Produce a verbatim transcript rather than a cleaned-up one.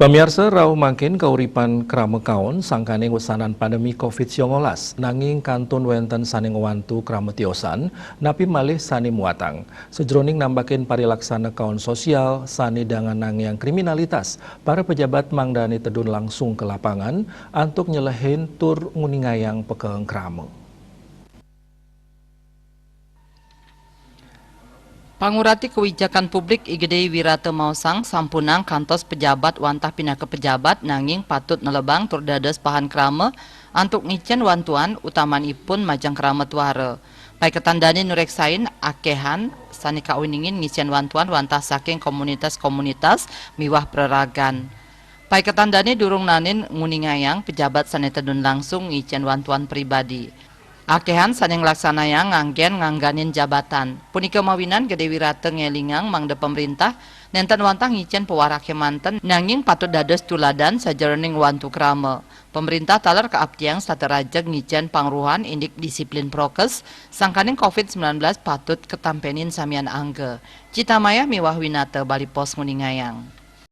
Pamiarsa, rauh mangkin kauripan krama kaon sangkaning wesanan pandemi covid sembilan belas, nanging kantun wenten sane ngwantu krama tiosan, napi malih sane muatang. Sajroning nambakin parilaksana kaon sosial sane dangan nangiang kriminalitas, para pejabat mangdane tedun langsung ke lapangan antuk nyelehin tur nguningayang pekeng krama. Pangurati Kewijakan Publik I Gede Wirata maosang sampunang kantos pejabat wantah pinaka pejabat nanging patut nelebang tur dados pahan krama antuk ngicen wantuan utamanipun majeng krama tuara. Paiketan dane nureksain akehan sane kawiningin ngicen wantuan wantah saking komunitas-komunitas miwah praragan. Paiketan dane durung nanin nguningayang pejabat sane tedun langsung ngicen wantuan pribadi. Akehan sane nglaksanayang nganggen ngangganin jabatan. Punika mawinan Gede Wirata ngelingang mangda pamrintah nenten wantah ngicen pewarake manten, nanging patut dados tuladan sajeroning wantu krama. Pamrintah taler kaaptiang sata rajeg ngicen pangruhan indik disiplin prokes, sangkaning covid sembilan belas patut ketampenin samian angga. Cita Maya miwah Winata Bali Pos nguningayang.